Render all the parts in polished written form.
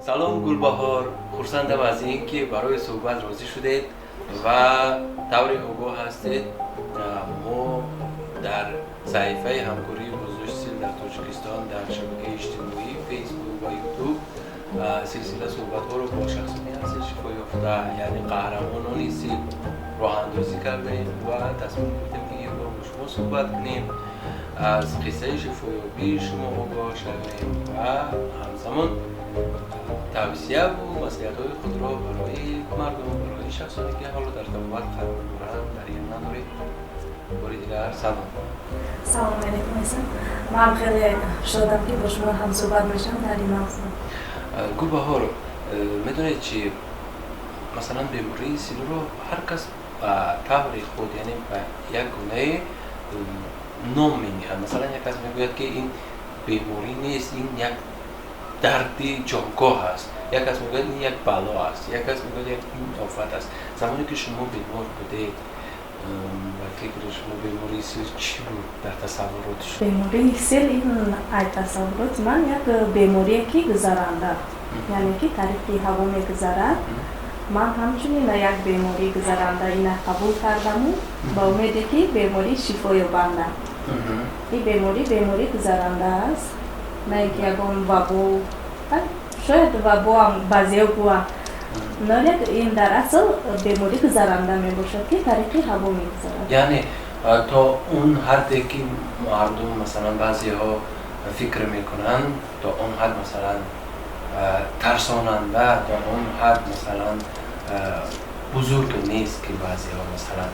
Салом, Гулбаҳор, хурсандам аз ин ки барои суҳбат розӣ шудед. Ва тавре огоҳ ҳастед, мо дар саҳифаи ҳамкории боздошти сил дар Тоҷикистон дар шабакаи иҷтимоӣ Фейсбук ва Ютуб силсила суҳбатҳоро бо шахсони аз сил шифоёфта, яъне қаҳрамонони сил, роҳандозӣ кардаем ва тасмим гирифтем, ки як бор бо шумо суҳбат кунем, аз қиссаи шифоёбии шумо огоҳ шавем ва ҳамзамон тавсияву маслиҳатҳои худро барои мардум, барои шахсоне ки ҳоло дар табобат қарор доранд, дар ин надоред. Бори дигар салом. Салом алейкум, Эҳсон. Ман хеле шодам, ки бо шумо ҳамсӯҳбат мешавам дар ин мавзӯъ. Гулбаҳор, медонед чи, масалан, бемории силро ҳар кас ба таври худ, яъне ба як гунае ном мениҳад. Масалан, як кас мегӯяд, ки ин беморӣ нест, ин як дарди ҷонгоҳ аст, як кас мегӯяд, ин як бало аст, як кас мегӯяд, як ин офат аст. Замоне ки шумо бемор будед, ба фикри шумо бемории сил чӣ буд дар тасаввуроти шумо? Бемории сил ин, ай тасаввуроти ман, як беморие ки гузаранда, яъне ки тариқи ҳаво мегузарад. Ман ҳамчунин як бемории гузаранда ина қабул кардаму ба умеде ки беморӣ шифоёбанда. Ин беморӣ беморӣ гузаранда аст, на ин ки ягон вабо, шояд вабоам баъзеҳо гӯянд, но ин дар асл беморӣ гузаранда мебошад, ки тариқи ҳаво мегузарад. Яъне то он ҳадде ки мардум, масалан, баъзеҳо фикр мекунанд, то он ҳад, масалан, тарсонанда, то он ҳад, масалан, бузург нест, ки баъзеҳо, масалан,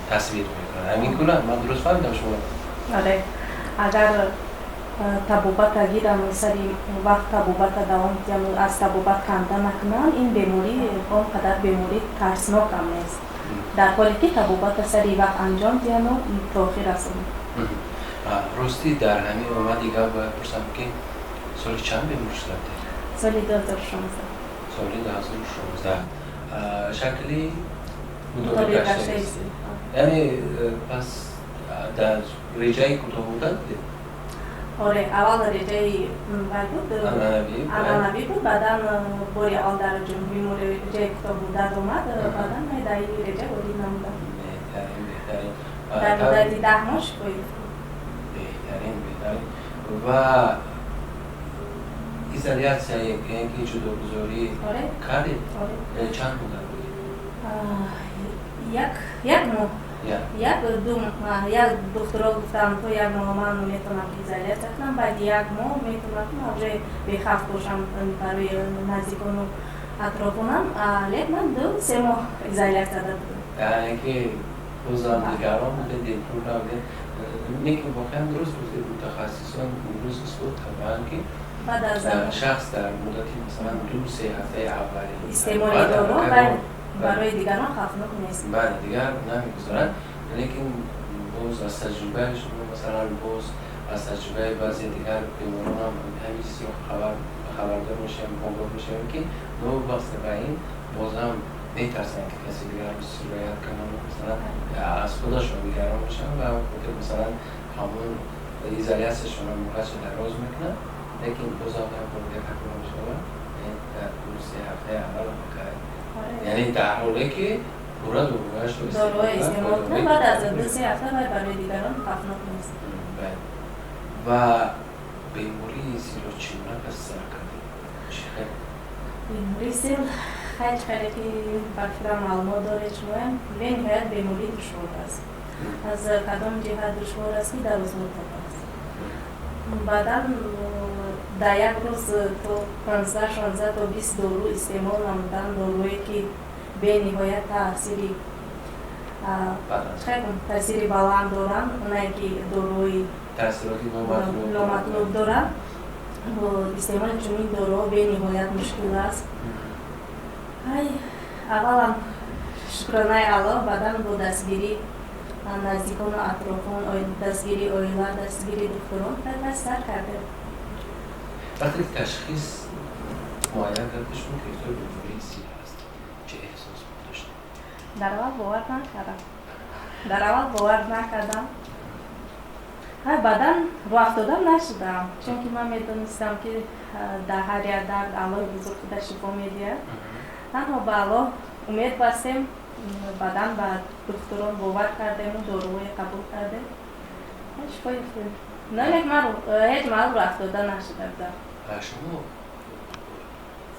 тасвир мекунанд. Ҳамин гуна ман дуруст фаҳмидам шумо? Оре, агар табобата гирам, сари вақт табобата давом диҳам, аз табобат канда накунам, ин беморӣ он қадар беморӣ тарснокам нест, дар ҳоле ки табобата сари вақт анҷом диҳану то охир расонам. Ростӣ, дар ҳамин омад дигар бояд пурсам, ки соли чанд бемор шуда будед? Соли 2016. Соли 2016, шакли мудорикаштаи, яъне пас дар реҷаи кӯтоҳмуддат будед? Оре, аввал реҷаи вай буд, анъанавӣ буд, баъдан бори аввал дар ҷумҳурии мо реҷаи кӯтоҳмуддат омад, баъдан дар ин реҷа ворид намудам. Беҳтарин, беҳтарин. Дар муддати 10 моҳ шифо ёфтам. Беҳтарин, беҳтарин. Ва изолятсия, яке ҷудогузорӣ кардед? Чанд муддат будед? Як моҳ, як ду. Як духтуро гуфтам, то як моҳ ман метавонам изолятсия кунам, баъди як моҳ метавонам, ки ман уже бехавф бошам барои наздикону атрофонам. Лек ман 2-3 моҳ изолятсияда будам. Яъне ки бозам дигарон будед, дилпур набудед. Лекин воқеан дуруст гуфтед, мутахассисон имрӯз исбот кардаанд, ки шахс дар муддати, масалан, 2-3 ҳафтаи аввали истеъмоли дору барои дигарон хавфнок нест. Бале, дигар намегузорад. Лекин боз аз таҷрибаи шумо, масалан, боз аз таҷрибаи баъзе дигар беморонам ҳамин чизро хабардор мешавем, огоҳ мешавем, ки новобаста ба ин бозам метарсанд, ки каси дигарро сироят кунанд, масалан, аз худашон дигарон мешаванд ва хотир, масалан, ҳамон изолятсияшонро муҳлатшо дароз мекунанд. Лекин бозам як бор дигар такрор мешавад, дар 2-3 ҳафтаи аввал, яъне дар ҳоле ки пурра доруҳояшро доруҳои истеъмол кунад, баъд аз 2-3 ҳафта вай барои дигарон хавфнок нест. Ва бемории силро чӣ гуна паси сар кардед? Чӣ хел? Бемории сил, хайр, хеле ки ба фикрам маълумот доред шумоям, бениҳоят бемории душвор аст. Аз кадом ҷиҳат душвор аст? Ки дарозмуддат аст. Баъдан дар як рӯз то 15, 16 то 20 дору истеъмол намудан, дорӯе ки бениҳоят таъсири баланд доранд, онае ки дорӯи номатлуб доранд, истеъмоли чунин доруҳо бениҳоят мушкил аст. Ай, аввалан шукронаи Аллоҳ, баъдан бо дастгирии наздикону атрофон, дастгирии оила, дастгирии духтурон пас сар кардем. Вақте ташхис муайян карда, шумо гирифтори бемории сил ҳаст, чӣ эҳсос доштед? Дар аввал бовар накардам, дар аввал бовар накардам. Баъдан рӯафтода нашудам, чунки ман медонистам, ки дар ҳар як дард Аллоҳи бузург худа шифо медиҳад. Танҳо ба Аллоҳ умед бастем, баъдан ба духтурон бовар кардему доруҳое қабул кардем, шифо ёфтем. Лекин ман ҳеҷ маҳал рӯафтода нашуда будам. Шумо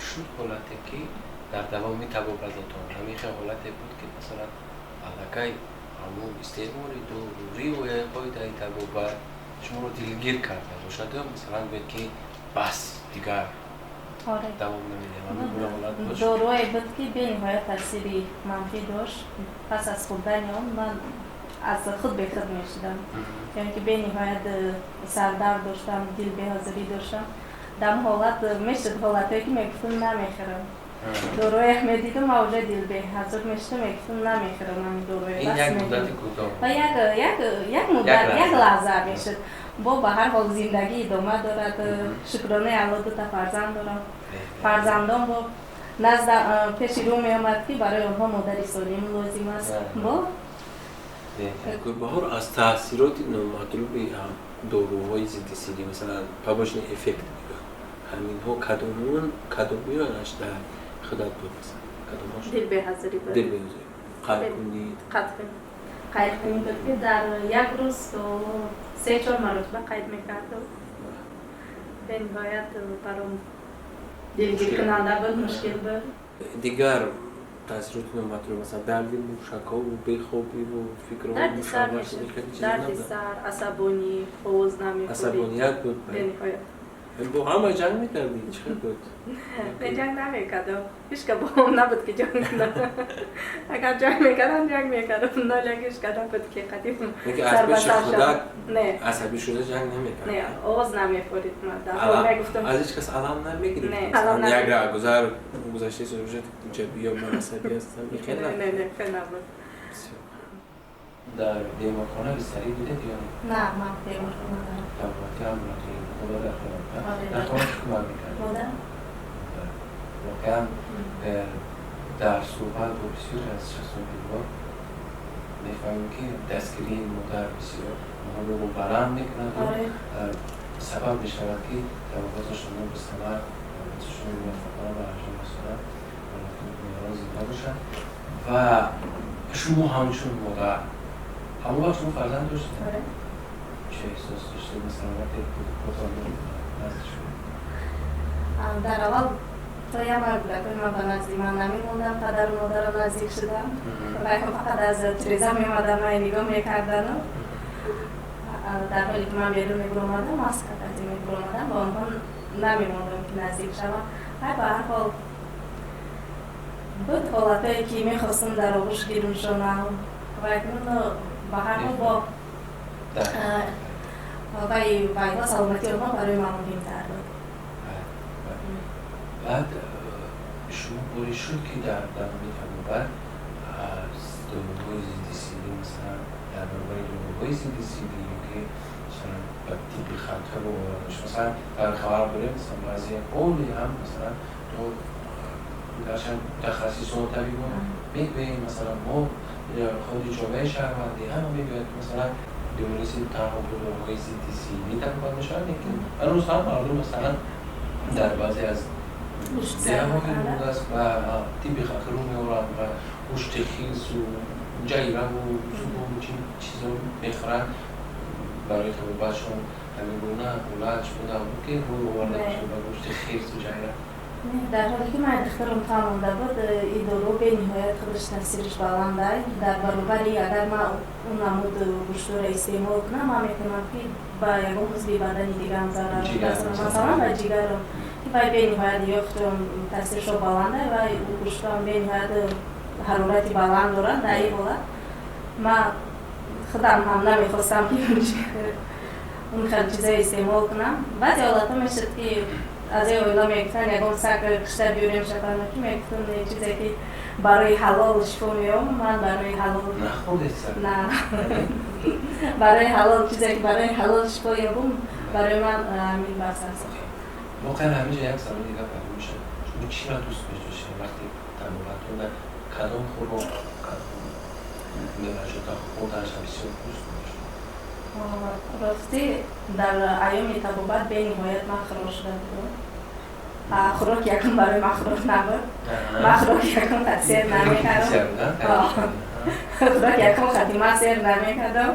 шуд ҳолате, ки дар давоми табобататон ҳамин хел ҳолате буд, ки масалан аллакай ҳамун истеъмоли дору, риояи қоидаи табобат шуморо дилгир карда бошад ё масалан гӯед, ки бас, дигар давом намедиҳам? Ҳамин гуна ҳолат буд? Доруое буд, ки бениҳоят таъсири манфӣ дошт. Пас аз хӯрдани он ман аз худ бехуд мешудам, ё ки бениҳоят сардард доштам, дилбеҳозирӣ доштам. Дар он ҳолат мешуд ҳолатое, ки мегуфтам, намехӯрам. Дороя медидам, ма уже дилбеҳазур мешудам, мегуфтам, намехӯрам ҳамин дороя. Ин як муддати кӯтоҳ? Як муддат, як лаҳза мешуд. Бо ба ҳар ҳол зиндагӣ идома дорад. Шукронаи Алло, дута фарзанд дорам. Фарзандон бо назда пеши рӯ меомад, ки барои онҳо модари солим лозим аст. Бо Гулбаҳор, аз таъсироти номатлуби доруҳои зидди силӣ, масалан побочный эффект мегӯянд, ҳаминҳо кадомон, кадомиёнаш дар худат буд, масалан кадомош? Дилбеҳазурӣ буд. Дилбеҳазурӣ, қайткунӣ? Қайткунӣ буд, ки дар як рӯз то 3-4 маротиба қайд мекардам. Бениҳоят баром дилгиркунанда буд, мушкил буд. Дигар таъсироти номатлуб, масалан дарди мушакҳову бехобиву фикрҳо? Дарди сар мешуд, дарди сар, асабонӣ, овоз намехӯрӣ. Асабоният буд? Бениҳоят. Бо ҳама ҷанг мекардӣ? Чӣ хел буд? Не, ҷанг намекардам. Ҳичка боам набуд, ки ҷанг кунам. Агар ҷанг мекардам, ҷанг мекардам, ноляк ҳичка набуд, ки қадим. Аз пеши худат асабӣ шуда ҷанг намекард? Не, овоз намефорид. Мегуфтам. Аз ҳеҷ кас алам намегирифт? Як гузар гузаштаи бошад, биё, ман асабӣ ҳастам. Не, не, хел набуд. Дар беморхона бистарӣ будед ё не? На, ман беморхона нарафтам. Табобати амбулаторӣ худо дар хона? Дар хона чӣ кӯмак мекард? Модар. Воқеан, дар суҳбат бо бисёре аз шахсони бемор мефаҳмем, ки дастгирии модар бисёр онҳоро баланд мекунад, сабаб мешавад, ки табобаташонро бисамар, табобаташонро муваффақона ба анҷом расонанд, зинда бошанд. Ва шумо ҳамчун модар, ҳамон вақт шумо фарзанд доштед, чӣ эҳсос доштед, масалан вақте кӯдакотон назди шумо? Дар аввал то як бор кӯдакои ман ба назди ман намемонданд, падару модарам наздик шудам. Вайҳо фақат аз тиреза меомадан, ман нигоҳ мекардану дар ҳоле ки ман берун мебуромадам, маска карди мебуромадам, ба онҳо намемондам, ки наздик шавам. Ҳай, ба ҳар ҳол буд ҳолатое, ки мехостам дар оғӯш гирумшонам ва акнун ба ҳар ҳол бо вай вайҳо саломатии онҳо барои ман муҳимтар буд. Баъд шумо боре шуд, ки дар давоми табобат аз доруҳои зидди силӣ, масалан дар баробари доруҳои зидди силӣ ё ки масалан ба тибби халқӣ рӯ оварда бошед? Масалан, дар хабар дорем, масалан баъзе ҳоли ҳам, масалан то гарчанд мутахассисон, табибон мегӯем, масалан мо худи ҷомеаи шаҳрвандӣ ҳама мегӯяд, ки масалан бемории сил танҳо бо доруҳои зидди силӣ табобат мешавад, лекин ҳанӯз ҳам мардум масалан дар баъзе аз деҳаҳои аст ба тибби халқӣ рӯ меоранд ва гӯшти хирсу ҷайраву зубу чизо мехӯранд барои табобатшон. Ҳамин гуна ҳолат шумо буд, ки рӯй оварда бошед ба гӯшти хирсу ҷайра? Дар ҳоле ки ман духтарам тамонда буд, ин дору бениҳоят худаш таъсираш баланда. Дар баробари агар ман он намуд гӯштҳоро истеъмол кунам, ман метавонам, ки ба ягон узви бадани дигарам зарар расонам, масалан ба ҷигарам, ки вай бениҳоят ёхтам таъсиршо баланда ва гӯштҳоам бениҳоят ҳарорати баланд дорад. Дар ин ҳолат ман худам ҳам намехостам, ки он хел чизое истеъмол кунам. Баъзе ҳолатҳо мешуд, ки аз ин оила мегуфтанд, ягон саг кушта биёрем шапана, ки мегуфтам, не, чизе ки барои ҳалол шифо меёбам, ман барои ҳалол Нахӯрдед саг? На, барои ҳалол, чизе ки барои ҳалол шифо ёбам, барои ман ҳамин бас аст. Воқеан, ҳаминҷа як саволи дигар пайдо мешавад: шумо чиро дӯст медоштед вақте табобатона, кадом хӯрок, кадом меваҷота хӯрданашро бисёр дӯст медоштед? Ростӣ, дар айёми табобат бениҳоят ман хӯрок шуда будам. Хӯрок якум барои ман хӯрок набуд. Ман хӯрок якум хат сер намекардам. Хӯрок якум хати ман сер намекардам.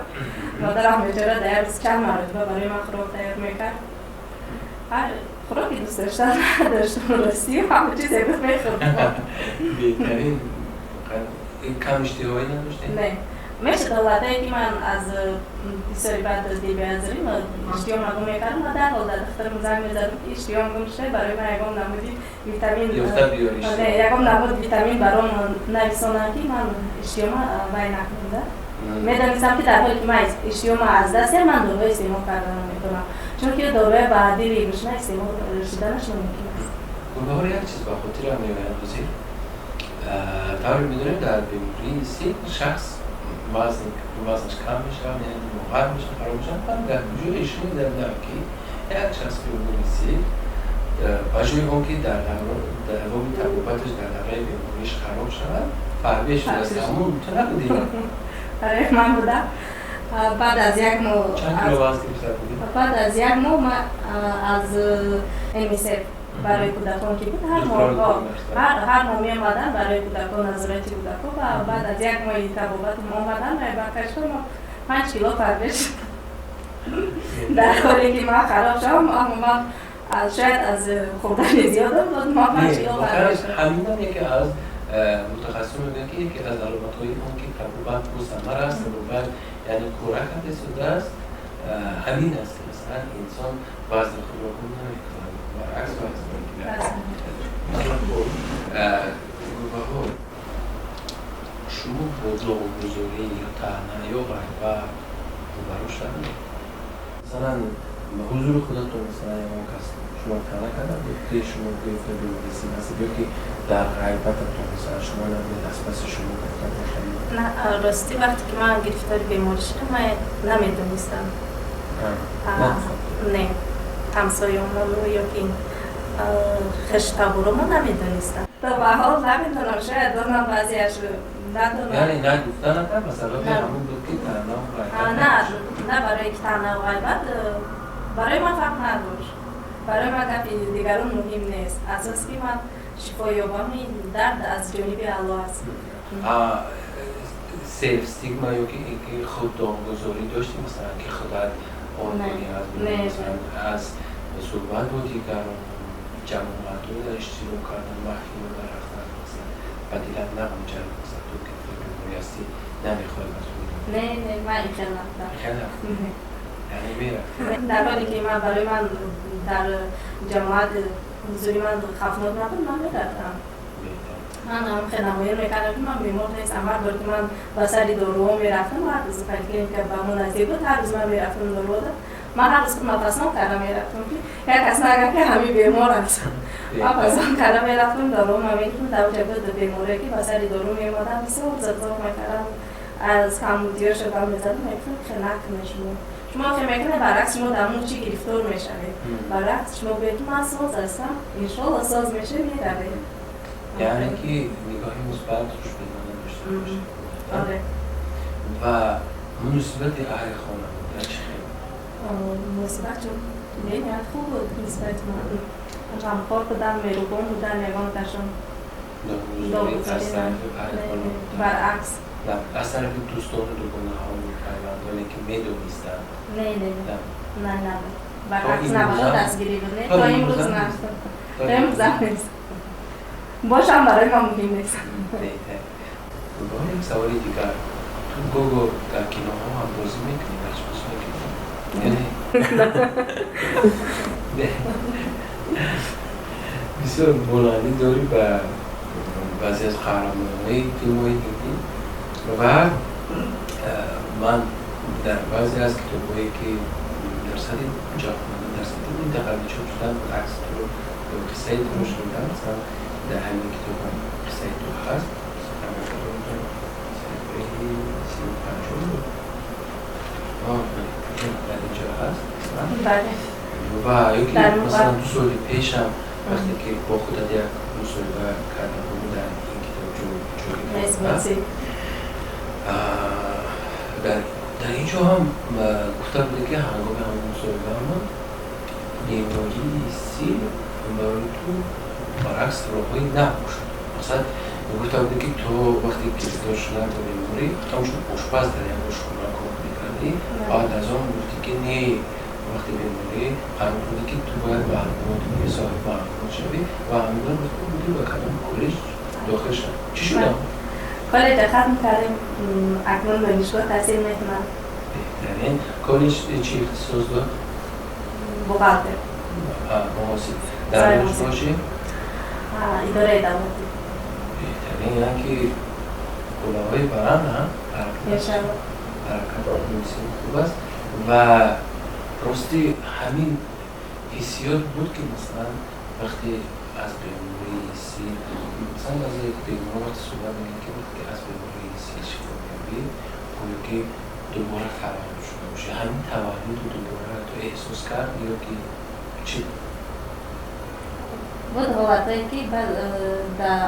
Модарам бечора дар як рӯз чанд маротиба барои ман хӯрок тайёр мекард. Хӯроки дӯст дошта надоштам, ростӣ, ҳама чизе буд, мехӯрдам. Беҳтарин. Камиштиҳоӣ надоштед? Не, мешуд ҳолатое, ки ман аз бисёри баъд дилбеазорӣ иштиҳоам гум мекардам ва дарҳол дар духтарам занг мезадам, ки иштиҳоам гум шуда, барои ман ягон намуди витамин, ягон намуд витамин баром нависонам, ки ман иштиҳома вай накунам да. Медонистам, ки дар ҳоле ки ман иштиҳома аз даст диҳам, ман доруҳо истеъмол карда наметавонам, чунки доруҳо ба дили гушна истеъмол шуданаш номумкин аст. Гулбаҳор, як чиз ба хотирам меояд ҳозир. Тавре медонем, дар бемории сил шахс вазнаш кам мешавад, яъне лоғар мешавад, хароб мешавад. Ман дар куҷое шунидам, ки як шахс бемори сил ба ҷои он ки дар давоми табобаташ, дар давраи бемориш хароб шавад, фарбе шудааст. Ҳамун ту набудӣ? Бале, ман будам. Баъд аз як моҳ. Чанд кило вазн гирифта будӣ? Баъд аз як моҳ ман аз МСФ барои кӯдакон ки буд, ҳар моҳ, ҳар моҳ меомаданд барои кӯдакон, назорати кӯдакон, ва баъд аз як моҳи табобат омаданд ва баркашта 5 кило фарбе шуд. Дар ҳоле ки ман хароб шавам, аммо ман шояд аз хӯрдани зиёдам буд, ман 5 кило фарбе шудам. Ҳаминам яке аз мутахассисон мегӯянд, ки яке аз аломатҳои он ки табобат мустамар аст, табобат яъне кора карда истодааст, ҳамин аст, ки масалан инсон вазни худро гум намекунад, баръакс, вазн мегирад. Гулбаҳор, шумо бо доғгузорӣ ё таъна ё ғайбат рӯбарӯ шуда? Масалан, ба ҳузури худатон, масалан, ягон кас шумо таъна карда буд, ки шумо гирифта бемории сил ҳастед, ё ки дар ғайбататон, масалан, шумо набудед, аз паси шумо гуфта бошад? На, ростӣ, вақте ки ман гирифтори беморӣ шудам, ман намедонистам. Не, ҳамсоёмону ё ки хештаборомо намедонистам. То ба ҳол намедонам, шояд донам, баъзеаш надонам. Яъне нагуфтаната ба сабаби ҳамон буд, ки таънаву ғайбат? На, на барои ки таънаву ғайбат. Барои ман фарқ надошт, барои ман гапи дигарон муҳим нест. Асос ки ман шифо ёбам, ин дард аз ҷониби Аллоҳ аст. Self stigma ё ки худ доғгузорӣ доштӣ, масалан, ки худат он масалан аз суҳбат бо дигарон, ҷамоатҳо дар иштирок кардан, маҳфилҳо рафтан, масалан, ба дилат нағунҷад, масалан, ту ки беморӣ ҳастӣ, намехоҳӣ ба сӯи? Не, не, ман ин хел нафтам. Хел нафтӣ, яъне мерафтӣ? Дар ҳоле ки ман барои ман дар ҷамоат ҳузури ман хавфнок набуд, ман мерафтам. Ман ҳам хел намоён мекардам, ки ман бемор нестам. Ҳар бор ки ман ба сари доруҳо мерафтам, ҳар рӯз поликлиника ба мо наздик буд, ҳар рӯз ман мерафтам доруҳо, ман ҳар рӯз худма пасон карда мерафтам, ки як кас нага, ки ҳамин бемор аст. Ман пасон карда мерафтам, доруҳома мегирифтам. Дар оҷа буд беморе, ки ба сари дору меомадам, бисёр зоқ мекардам, аз камбудиёшо ба мезадам, мегуфтам, хел накунед шумо, шумо хел мекунед, баръакс, шумо дар он чӣ гирифтор мешавед. Баръакс, шумо гӯед, ки ман соз ҳастам, иншоалло соз мешавед, меравед. Яъне ки нигоҳи мусбат, хушбинона дошта бошед. Ва муносибати аҳли хонавода чӣ хел? Муносибатшон бениҳоят хуб буд нисбати ман. Ғамхор буданд, меҳрубон буданд, ягонташон баръакс. Аз тарафи дӯстону дугонаҳону пайвандоне, ки медонистанд? Не, не, не, набуд, баръакс, набуд, дастгирӣ буд. Не, то имрӯз на, то имрӯз нест, бошам барои ман муҳим нест. Як саволи дигар: ту гого дар киноҳо ҳам бозӣ мекунӣ, нақшбозӣ мекунӣ? Не, бисёр боландӣ дорӣ ба баъзе аз қаҳрамонҳои филмҳои ҳиндӣ. Ва ман дар баъзе аз китобҳое, ки дар сатҳи ҷаҳон, дар сатҳи минтақавӣ чоп шуданд, акси туро ё қиссаи туро шунидам. Масалан, дар ҳамин китоб ҳам қиссаи ту ҳаст, саҳифаи 35-ум дар инҷо ҳаст. Ва ё ки масалан 2 соли пешам, вақте ки бо худат як мусоҳиба карда будем, дар ин китоб ҷой дар Дар ин ҷо ҳам гуфта буде, ки ҳангоми ҳамон мусоҳибаамон бемории сил барои ту баръакс роҳҳои нав кушод. Масалан, гуфта буде, ки то вақте гирифтор шудан ба беморӣ ҳамчун ошпаз дар як ошхона кор мекардӣ, баъд аз он гуфтӣ, ки не, вақти беморӣ қарор буде, ки ту бояд маълумот соҳиб маълумот шавӣ ва ҳамин гуфта будӣ, ба кадом коллеҷ дохил шав. Чӣ шудам? Коллеҷа хатм кардем, акнун донишгоҳ таҳсил мекунам. Беҳтарин. Коллеҷ чӣ ихтисос дод? Бухгалтер. Муҳосиб. Дар донишгоҳ чӣ? Идораи давлатӣ. Беҳтарин, яъне ки қуллаҳои баланд. Иншалло. Ҳаракат хуб аст. Ва рости, ҳамин ҳиссиёт буд, ки масалан, вақте аз бемории сил, масалан, баъзе беморон вақте суҳбат мекунанд, ки вақте аз бемории сил шифо меёбӣ, гӯё ки дубора таваллуд шуда бошӣ. Ҳамин таваллуду дубора ту эҳсос кард ё ки чӣ? Буд ҳолатое, ки дар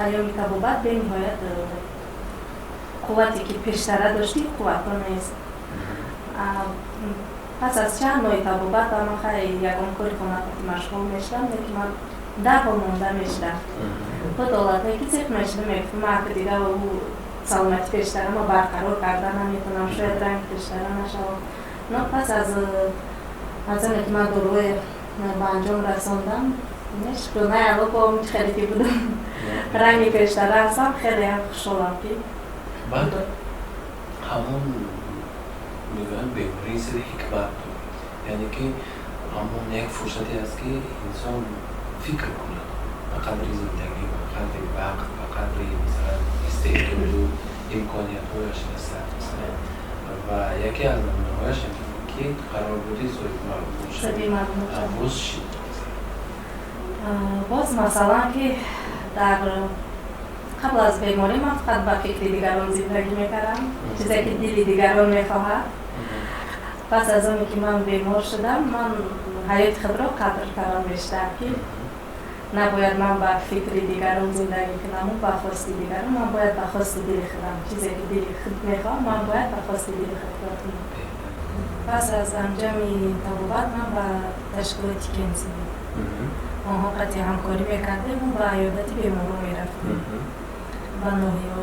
айёми табобат бениҳоят қуввате, ки пештара доштӣ, қувватҳо нест. Пас аз чанд моҳи табобат ман хай ягон кори хонапати машғул мешудам, лекин ман дарҳол монда мешудам. Буд ҳолатое, ки зиқ мешудам, мегуфтам, ман ака дига ӯ саломатӣ пештара ма барқарор карда наметавонам, шояд ранги пештара нашавам. Но пас аз оне ки ман доруҳои ба анҷом расондам, шукронаи Алло, бо хеле ки будам, ранги пештара ҳастам, хеле ҳам хушҳолам, ки Баъд ҳамон мегӯянд, бемории сил ҳикмат дорад, яъне ки ҳамон як фурсате аст, ки инсон фикр кунад ба қадри зиндагӣ, ба қадри вақт, ба қадри, масалан, истеъдоду имкониятҳояш расад, масалан. Ва яке аз намунаҳояш, ки қарор будӣ соҳиби маълумот шавӣ, боз чӣ? Боз, масалан, ки дар қабл аз беморӣ ман фақат ба фикри дигарон зиндагӣ мекардам, чизе ки дили дигарон мехоҳад. Пас аз оне ки ман бемор шудам, ман ҳаёти худро қадр кардам бештар, ки набояд ман ба фикри дигарон зиндагӣ кунаму ба хости дигарон, ман бояд ба хости дили худам, чизе ки дили худ мехоҳам, ман бояд ба хости дили худ кор кунам. Пас аз анҷоми табобат ман ба ташкилоти Кенси онҳо қатъи ҳамкорӣ мекардем, ба иёдати беморон мерафтем, ба ноҳиё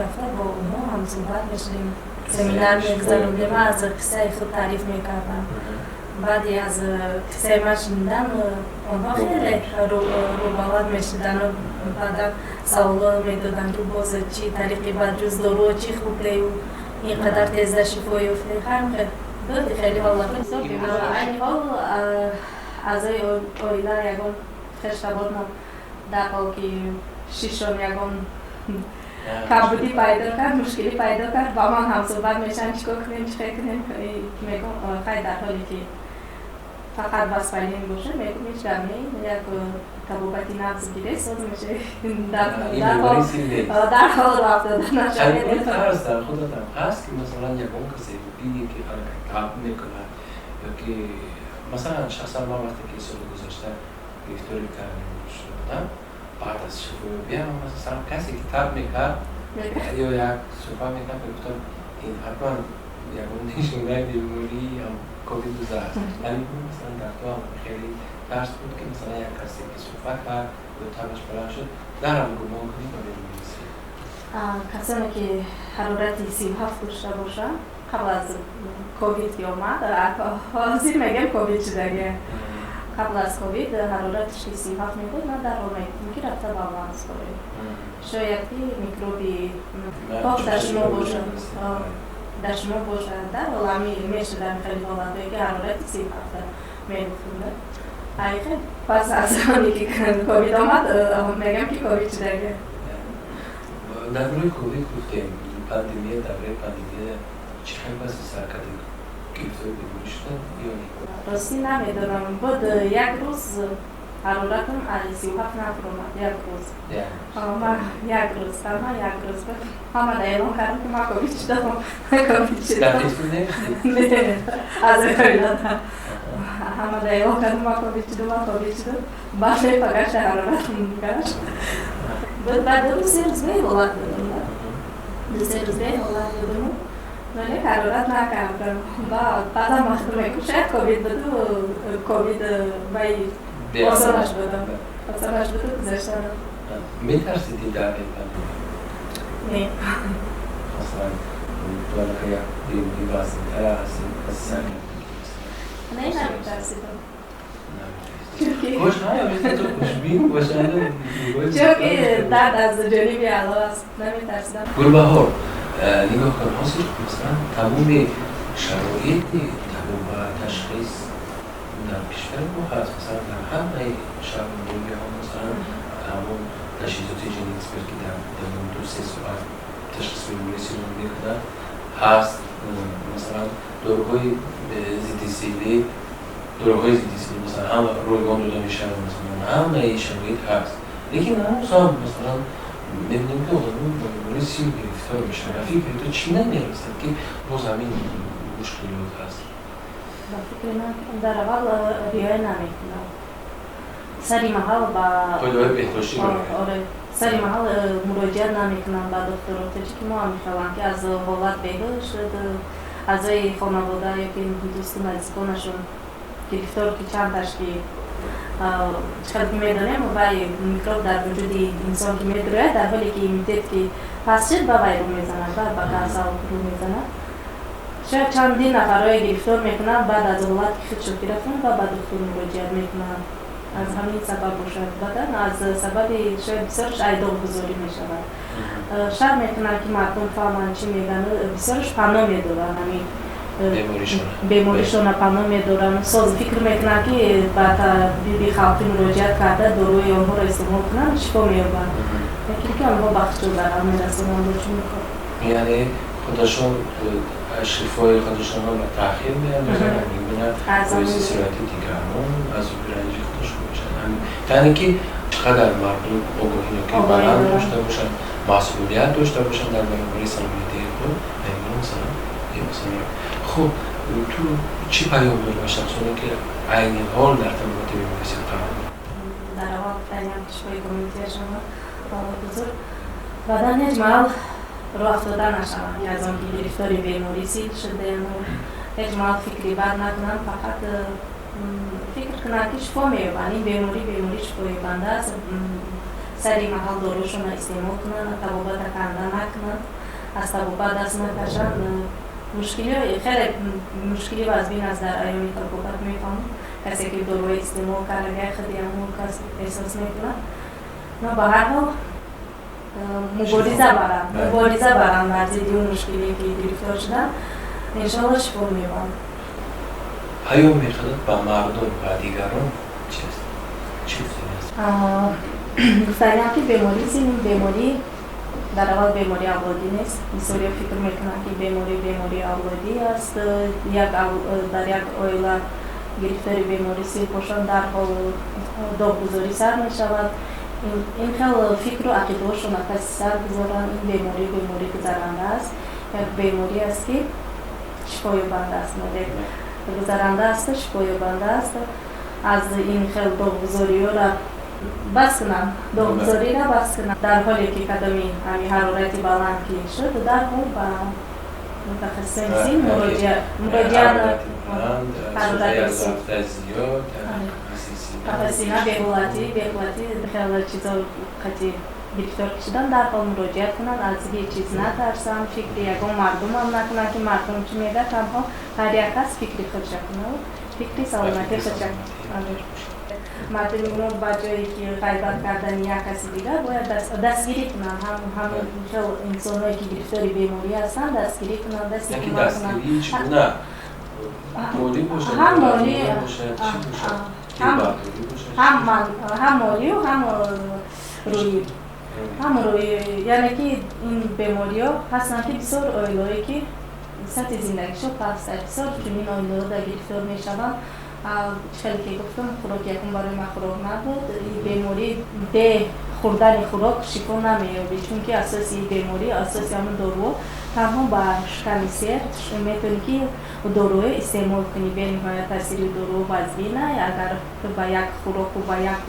рафта, бо онҳо ҳамсӯҳбат мешудем, семинар мегузарондем, ман аз қиссаи худ таъриф мекардам. Баъди аз қиссаи ман шунидан онҳо хеле рӯбаланд мешудану баъдан саволо медоданд, ки боз чӣ тариқи ба ҷуз доруо чӣ хӯрдею ин қадар тезда шифо ёфте. Буд хеле ҳолат. Айни ҳол аъзои оила, ягон хештабормо дар ҳол ки шишон ягон камбудӣ пайдо кард, мушкилӣ пайдо кард, ба ман ҳамсӯҳбат мешаванд: чӣ кор кунем, чӣ хел кунем? Мегӯм, хай, дар ҳоле ки фақат воспаление боша, мегӯм, ҳеҷ гап не, як табобати нағз гире, соз меша. Дар ҳол рафтода нашавед. Тарс дар худатам ҳаст, ки масалан, ягон касе бинӣ, ки таб мекунад, ё ки масалан, шахсан ман вақте ки соли гузашта гирифтори коронавирус шуда будам, баъд аз шифоёбиам, масалан, касе ки таб мекард ё як суҳбат мекард, мегуфтам, ин ҳатман ягон нишонаи бемории ковид 19 аст. Яъне, масалан, дар ту ҳам хеле тарс буд, ки масалан, як касе ки суҳбат кард ё табаш баланд шуд, дарҳол гумон кунӣ ба бемории сил? Касоне ки ҳарорати 37 дошта бошанд, қабл аз ковид ки омад, ҳозир мегӯям ковид шудагия, қабл аз ковид ҳарораташ ки 37 мебуд, ман дарҳол мегуфтам, ки рафта балғам супоред, шояд ки микроби пок дар шумо бошад, дар шумо бошад. Дарҳол ҳами мешудам, хеле ҳолатое ки ҳарорати 37 мегуфтум. Айхе, пас аз оне ки ковид омад, мегӯям, ки ковид шудагия. Дар бораи ковид гуфтем, пандемия, давраи пандемия чӣ хел паси сар кардем? Гирифтори беморӣ шуданд ё не? Ростӣ, намедонам. Буд як рӯз ҳароратам 37 нафуромад, як рӯз. Ман як рӯз, танҳо як рӯз буд. Ҳама да эълон кардам, ки ман ковид шудам, ковид шудам. Не, аз оилада ҳама да эълон кардам, ман ковид шудам, ман ковид шудам. Баъд пагашта ҳароратам гашт. Буд, баъд 2 рӯз, 3 рӯз беҳолат будам, 2-3 рӯз беҳолат будаму. Вале ҳарорат накардам. Баъдам вақт мегӯ, шояд ковид буду, ковид вай осонаш будам. Осонаш буду, гузаштанам. Метарсидӣ дар Не. Масалан, ту як беморӣ вазнинтар аст аз санг? Не, наметарсидам. Кош ту хушбин бошанд. Чунки дард аз ҷониби Аллоҳ аст, наметарсидам. Гулбаҳор, нигоҳ кун, ҳозир масалан тамоми шароити табобат, ташхис дар кишвари мо ҳаст. Масалан, дар ҳамаи шаҳру ноҳияҳо масалан ҳамон таҷҳизоти ГеneXpert, ки дар давоми 2-3 соат ташхис бемории силро мекунад, ҳаст. Масалан, доруҳои зидди силӣ, доруҳои зидди силӣ масалан ҳама ройгон дода мешавад, масалан ҳамаи шароит ҳаст, лекин ҳанӯз ҳам масалан мебинем, ки одамон ба бемории сил гирифтор мешаванд. Фикри ту чӣ намерасад, ки боз ҳамин мушкилот ҳаст? Ба фикри ман, дар аввал риоя намекунам сари маҳал ба қоидаҳои беҳдоштӣ. Оре, сари маҳал муроҷиат намекунам ба духтуро. Тоҷики мо ҳам мехоҳанд, ки аз ҳолат беҳуш шуд, аъзои хонавода ёки дӯсту наздиконашон гирифтор ки чандташ ки чӣ ки медонем, вай микроб дар вуҷуди инсон ки медурояд, дар ҳоле ки иммунитет ки паст шуд, ба вай рӯ мезанад, ба касал рӯ мезанад. Шояд чандин нафарҳое гирифтор мекунанд, баъд аз ҳолат ки худшон гирифтанд ва ба духтур муроҷиат мекунанд. Аз ҳамин сабаб бошад. Баъдан аз сабаби шояд бисёрш айдоғгузорӣ мешавад, шарм мекунанд, ки мардум фаҳманд, чӣ мегӯянд. Бисёрш паноҳ медоранд, ҳамин беморишона паноҳ медоранд. Соз фикр мекунанд, ки ба табиби халқӣ муроҷиат карда, доруи онҳоро истеъмол кунанд, шифо меёбанд, лекин ки онҳо ба худшон зарар мерасонанд бо чунин кор. Яъне худашон шифои худашонро ба таъхир меандозанд, мебинанд боиси сирояти дигарон, азоби ранҷи худашон мешаванд. Яъне ки чӣ қадар мардум огоҳиноки баланд дошта бошанд, масъулият дошта бошанд дар баробари саломатии худ, масалан. Хуб, ту чӣ паём дорӣ ба шахсоне, ки айни ҳол дар табобати бемории сил қарор доранд? Дар аввал гуфтаниам, шифои коммунитиашонро бузург, баъдан ҳеҷ маҳал роҳ афтода нашаванд, ки аз он ки гирифтори бемории сил шудаем, ҳеҷ маҳал фикри бад накунанд, фақат фикр кунанд, ки шифо меёбанд. Ин беморӣ беморӣ шифоёбанда аст. Сари маҳал дорушонро истеъмол кунанд, табобата канда накунанд, аз табобат даст накашанд. Мушкилиҳо хеле мушкили вазбин аст дар айёми табобат, мефаҳмам. Касе ки доруҳои истеъмол карда, худи ҳамон кас эҳсос мекунад. Но ба ҳар ҳол мубориза баранд, мубориза баранд бар зидди он мушкилие ки гирифтор шуданд, иншоалло шифо меёбанд. Паём мехоҳад ба мардум ва дигарон чист? Чӣ гуфтанӣ аст? Гуфтаниам, ки бемории сил беморӣ дар аввал бемории авлодӣ нест. Бисёриё фикр мекунанд, ки беморӣ бемории авлодӣ аст, як дар як оила гирифтори бемории сил бошанд, дарҳол доғгузорӣ сар мешавад. Ин хел фикру ақидаҳошонро каси сар гузоранд. Ин беморӣ беморӣ гузаранда аст, як беморӣ аст, ки шифоёбанда аст, гузаранда аст, шифоёбанда аст. Аз ин хел доғгузориёра бас кунанд, доғгузориро бас кунанд. Дар ҳоле ки кадоми ҳами ҳарорати баланд ки шуд, дарҳол ба мутахассисони сил муроҷиат. Ҳарорати қафасина, беҳолатӣ, хеле чизо қати гирифтор шудан, дарҳол муроҷиат кунанд, аз ҳеҷ чиз натарсанд, фикри ягон мардумам накунанд, ки мардум чӣ мегӯяд. Танҳо ҳар як кас фикри худша кунад, фикри саломатии худша. Мардуми мо ба ҷое ки ғайбат кардани як каси дигар, бояд дастгирӣ кунанд ҳам хел инсонҳое, ки гирифтори беморӣ ҳастанд, дастгирӣ кунанд, дасти кӯмак кунанд. Ҳам молӣ, ҳам молию ҳам рӯҳӣ, ҳам рӯҳӣ. Яъне ки ин бемориҳо ҳастанд, ки бисёр оилаҳое, ки сатҳи зиндагишон паст аст, бисёр чунин оилаҳо дар гирифтор мешаванд. Хеле ки гуфтам, хӯрок якум барои ман хӯрок набуд. Беморӣ бе хӯрдани хӯрок шифо намеёбӣ, чунки асоси беморӣ, асоси ҳамон доруҳо танҳо ба шиками сер метавонӣ ки доруҳо истеъмол кунӣ. Бениҳоят таъсири доруҳо вазбина, агар ту ба як хӯроку ба як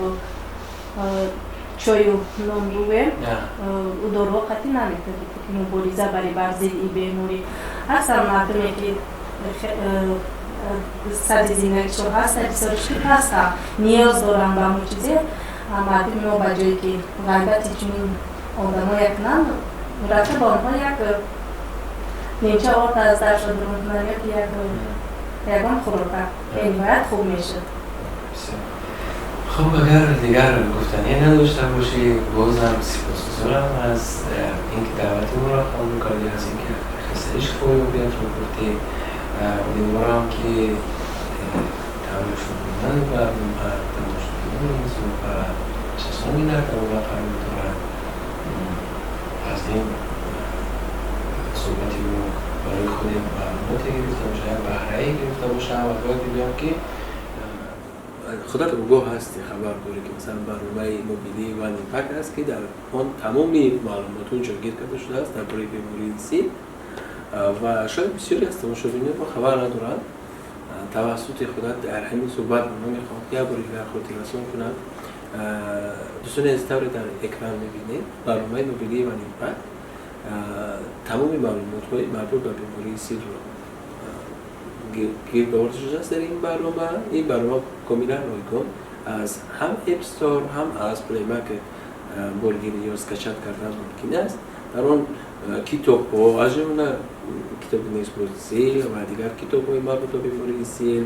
Чою нон бувем, ӯ доруҳо қатъӣ наметавонад ки мубориза бари бар зидди ин беморӣ. Ҳастанд мардуме, ки сатҳи зиндагишон ҳаста, бисёр шукр, ҳастанд, ниёз доранд ба ҳамон чизе. Мардуми мо, ба ҷое ки ғайбати чунин одамое кунанд, рафта ба онҳо як нимча орд аз даршон дурун кунанд ё ки як ягон хӯрока, бениҳоят хуб мешуд. Хуб, агар дигар гуфтанӣ надошта бошӣ, бозам сипосгузорам аз инки даъвати моро қабул кардӣ, аз инки қиссаи шифоёбиятро гуфтӣ. Умедворам, ки тамошобинони барнома, тамошобинони ин суҳбат, шахсоне дар табобат қарор доранд, аз ин суҳбати мо барои худ як маълумоте гирифта бошанд, як баҳрае гирифта бошанд. Ва бояд бигӯям, ки худат огоҳ ҳастӣ, хабар дорӣ, ки масалан барномаи мобилии One Impact аст, ки дар он тамоми маълумотҳо ҷойгир карда шудааст дар бораи бемории сил, ва шояд бисёре аз тамошобинон мо хабар надоранд. Тавассути худат дар ҳамин суҳбат ман мехоҳам як бори дигар хотиррасон кунам. Дӯстони азиз, тавре дар экран мебинед, барномаи мобилии One Impact тамоми маълумотҳои марбут ба бемории силро гирд оварда шудааст дар ин барнома. Ин барнома комилан ройгон, аз ҳам App Store, ҳам аз Play Market боргирӣ ё скачать кардан мумкин аст. Дар он китобҳо, аз ҷумла китоби «Нест сил» ва дигар китобҳои марбут ба бемории сил,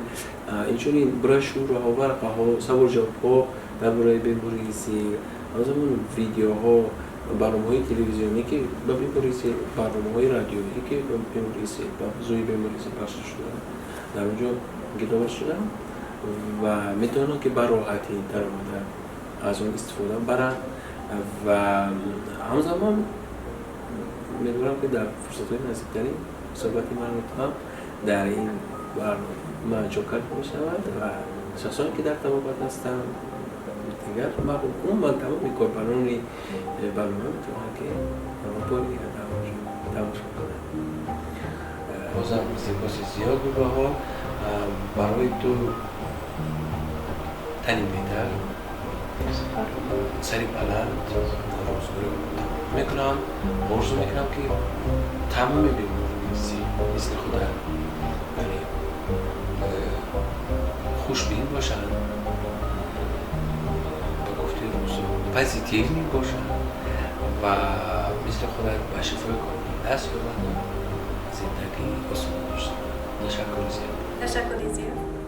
инчунин брошюраҳо, варақаҳо, саволҷавобҳо дар бораи бемории сил, ҳамзамон видеоҳо, барномаҳои телевизионӣ, ки ба бемории сил, барномаҳои радиоӣ, ки ба бемории сил, ба мавзӯи бемории сил бахшида шудаанд, дар он ҷо гирд оварда шудаанд ва метавонанд, ки ба роҳатӣ даромада аз он истифода баранд. Ва ҳамзамон умедворам, ки дар фурсатҳои наздиктарин суҳбати ман ҳам дар ин барнома ҷо карда мешавад ва шахсоне, ки дар табобат ҳастанд, дигар мардум, умуман тамоми корбарони барнома метавонанд, ки бори дигар тамошо кунанд. Бозам сипоси зиёд, Гулбаҳор. Барои ту тани беҳтар, сари баланд рӯзгори мекунам. Орзу мекунам, ки тамоми беморони сил мисли худат, яъне хушбин бошанд, ба гуфтаи рӯзо, позитивный бошанд ва мисли худат ба шифои комил даст ёбанд, зиндагии осон дошта. Ташаккури зиёд. Ташаккури зиёд.